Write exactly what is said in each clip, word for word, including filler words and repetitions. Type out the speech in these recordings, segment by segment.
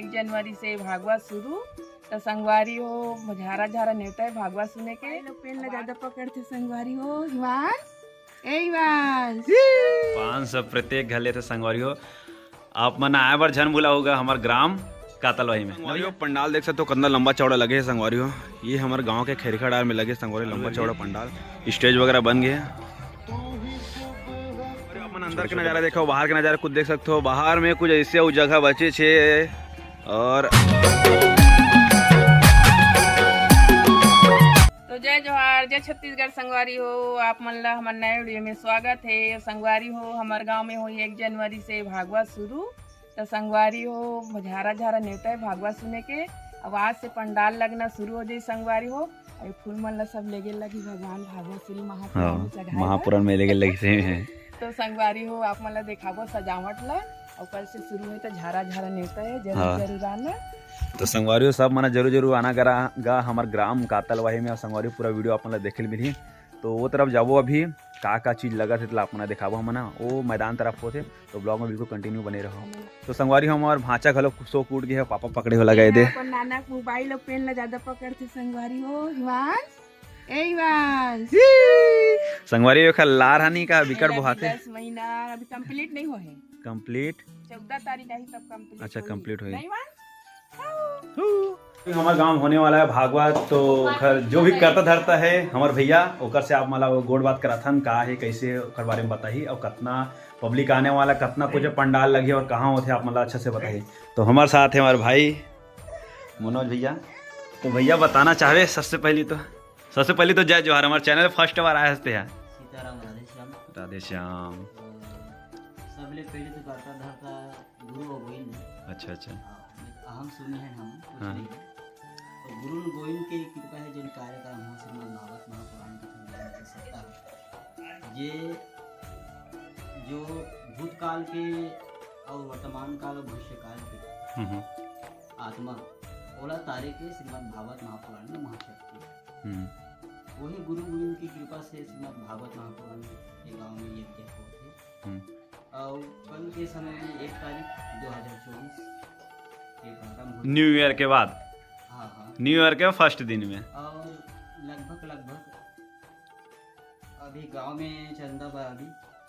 एक जनवरी से भागवत शुरू, त संगवारी हो, झारा झारा नेवता हे भागवत सुने के। भाई लोग पेन ला ज्यादा पकड़थे संगवारी हो। हिमांश, ए हिमांश। पाँच सौ प्रत्येक घर लेथे संगवारी हो। आप मन आए बर झन भुलाहू गा हमर ग्राम कातलवाही में। संगवारी हो, पंडाल देख सकथो, कतना लंबा चौड़ा लगे हे संगवारी हो। ये हमर गांव के खेरखा डार में लगे संगवारी, लंबा चौड़ा पंडाल, स्टेज वगैरह बन गए हे। अरे, अपन अंदर के नजारा देखो, बाहर के नजारा कुछ देख सकते हो। बाहर में कुछ ऐसे वो जगह बचे छे। और तो जय जोहार, जय छत्तीसगढ़ संगवारी हो, आप मन ला हमर नए वीडियो में स्वागत हे। संगवारी हो, हमर गांव में होही एक जनवरी से भागवत शुरू। त संगवारी हो, झारा झारा नेवता हे भागवत सुने के। अब आज से पंडाल लगना शुरू हो जाई संगवारी हो। अउ फूल मन ला सब लेगे लगी भगवान भागवत श्री महापुराण हाँ, में चढ़ाए बर। महापुराण में लेगे लगी से हैं। तो संगवारी हो, आप मन ला देखाबो सजावट ला। अउ कल से शुरू हे त झारा झारा नेवता हे, जरूर हाँ। जरूर आना। तो संगवारी हो, सब मन जरूर जरूर आना करा गा हमर ग्राम कातलवाही में। अउ संगवारी हो, पूरा वीडियो आप मन ला देखे ल मिलही। तो वो तरफ जाबो, अभी का का चीज लगत हे तेला आप मन ला देखाबो हमन हा। वो मैदान तरफ होथे, तो ब्लॉग में बिल्कुल कंटिन्यू बने रहो। तो संगवारी हो, हमर भांचा घलो सो कूट गए हे, पापा पकड़े हो लगा दे। अपन नाना के मोबाइल अउ पेन ला ज्यादा पकड़थे संगवारी हो। हिमांश, ए हिमांश। संगवारी हो, एखर लार हनी का बिकट अभी बोहाथे। दस महीना अभी कंप्लीट नहीं हो हे। कंप्लीट? चौदह तारीख आई तब कंप्लीट अच्छा, होही। कंप्लीट होही। नहीं हिमांश? हमारे गांव होने वाला है भागवत, तो ओकर जो भी करता धरता है हमार भैया, ओकर से आप मला वो गोठ बात कराथन, का है, कैसे, ओकर बारे में बताही और कितना पब्लिक आने वाला, कितना कुछ पंडाल लगी और कहाँ होथे, आप मला अच्छा से बताही। तो हमारे साथ है हमारे भाई मनोज भैया। तो भैया बताना चाहवे सबसे पहली तो, सबसे पहली तो जय जोहार, हमारे चैनल फर्स्ट बार आए हंसते हैं। सीताराम राधे श्याम। राधे श्याम। तो सबले पहले तो करता धरता गुरु अउ गोविंद। अच्छा, अच्छा। हाँ, अहम सुनी है हम, कुछ हाँ। नहीं। तो गुरु गोविंद के कृपा है, जिन कार्यक्रम हो श्रीमद् भागवत महापुराण के संदर्भ में सत्ता है। ये जो भूतकाल के और वर्तमान काल और भविष्य काल के हम्म, हम्म। आत्मा ओला तारे के श्रीमद् भागवत महापुराण में महाशक्ति। हम्म। वही गुरु गोविंद की कृपा से श्रीमद् भागवत महापुराण के गांव में यज्ञ होथे। हम्म। और कल के समय में एक तारीख दो हज़ार चौबीस के प्रारंभ होथे। न्यू ईयर के बाद? हाँ, हाँ। न्यू ईयर के फर्स्ट दिन में? और लगभग, लगभग अभी गांव में चंदा बराबरी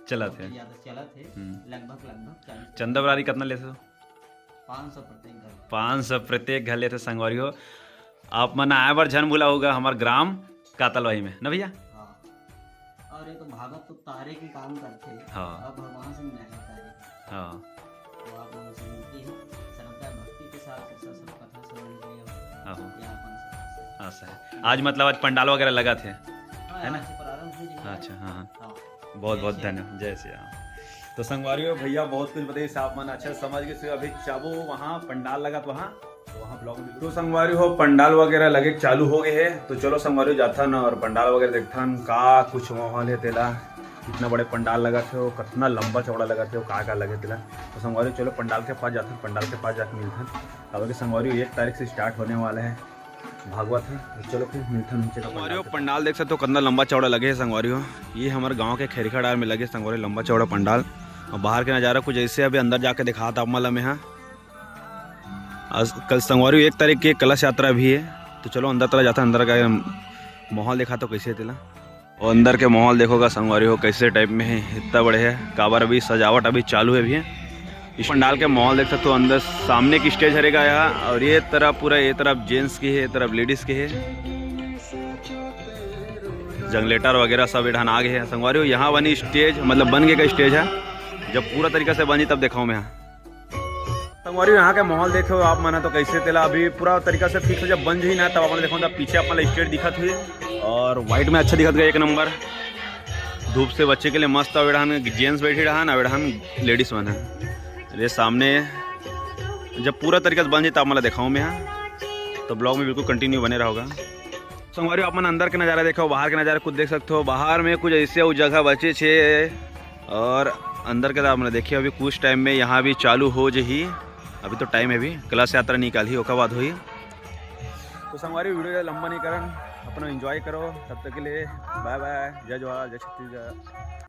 चलत हे। ज्यादा चलत हे। हम्म। लगभग, लगभग चालीस। चंदा बराबरी कितना लेथे? पाँच सौ प्रत्येक घर। पाँच सौ प्रत्येक घर लेथे संगवारी हो। आप मन आए बर झन भुलाहू गा हमर ग्राम कातलवाही में, ना भैया? हाँ। और ये तो भागवत तो तारे के काम करथे। हाँ। अब भगवान से न्याय करे। हाँ। तो आप लोगों से विनती है, श्रद्धा भक्ति के साथ ऐसा सब कथा श्रवण के लिए हाँ। यहाँ अपन से। हाँ, सर। आज मतलब आज पंडाल वगैरह लगत हे, हाँ, है ना? आज से प्रारंभ हो जाएगा। अच्छा, हाँ, हाँ। हाँ। बहुत, बहुत जय श्री राम। धन्यवाद। जय श्री राम। तो संगवारी हो, भैया बहुत कुछ बताइस, आप मन अच्छा समझ गे। अभी जाबो वहाँ पंडाल लगत वहाँ, तो वहाँ ब्लॉग में। तो संगवारी हो, पंडाल वगैरह लगे चालू हो गए हे। तो चलो संगवारी हो, जाथन और पंडाल वगैरह देखथन का कुछ माहौल हे तेला, कितना बड़े पंडाल लगत हे, कितना लंबा चौड़ा लगत हे, का का लगे तेला। तो संगवारी हो, चलो पंडाल के पास जाथन, पंडाल के पास जाके मिलथन। काबर के संगवारी हो, एक तारीख से स्टार्ट होने वाला है भागवत है। तो चलो फिर मिलथन नीचे का संगवारी हो, पंडाल के पास। पंडाल देख सकते हो, कितना लंबा चौड़ा लगे है संगवारी हो। ये हमारे गांव के खेरखा डार में लगे संगवारी, लंबा चौड़ा पंडाल। और बाहर के नज़ारा कुछ ऐसे, अभी अंदर जाके दिखात आप मला में। हाँ, आज कल संगवारी हो एक तारीख के कलश यात्रा भी है, तो चलो अंदर तरफ जाता, अंदर का माहौल देखा तो कैसे तेला। और अंदर के माहौल देखो गा संगवारी हो, कैसे टाइप में है, इतना बड़े है। काबर अभी सजावट अभी चालू है अभी है। इस पंडाल के माहौल देख सकते हो, अंदर सामने एक स्टेज हरेगा यहाँ, और ये तरफ पूरा, ये तरफ जेंट्स की है, ये तरफ लेडीज की है। जनरेटर वगैरह सब एढ़न आ गए हैं संगवारी हो। यहाँ बनी स्टेज, मतलब बन गए का स्टेज है, जब पूरा तरीका से बनी तब दिखाऊँ मैं। संगवारी हो, यहाँ के माहौल देखे हो आप मन ह तो कैसे तेला अभी पूरा तरीका से फिक्स जब बन जही ना, तब अपन देखो तब पीछे अपन ला स्टेज दिखत हुई और व्हाइट में अच्छा दिखत गया एक नंबर। धूप से बचे के लिए मस्त। अवेड़हन जेंट्स बैठी रहन, अवेड़हन लेडीज मन है। अरे सामने जब पूरा तरीका से बन जही तब मला दिखाऊँ मैं, हाँ, तो ब्लॉग में बिल्कुल कंटिन्यू बने रहोगा। संगवारी हो, आप मन अंदर के नज़ारा देखो, बाहर के नज़ारा कुछ देख सकते हो। बाहर में कुछ ऐसे वो जगह बचे छे और अंदर के आप मन देखिए, अभी कुछ टाइम में यहाँ भी चालू हो जही। अभी तो टाइम है, अभी कलश यात्रा निकालही, ओकर बाद होही। तो संगवारी, वीडियो ज़्यादा लंबा नहीं करन, अपना एंजॉय करो, तब तक के लिए बाय बाय, जय जोहार, जय छत्तीसगढ़।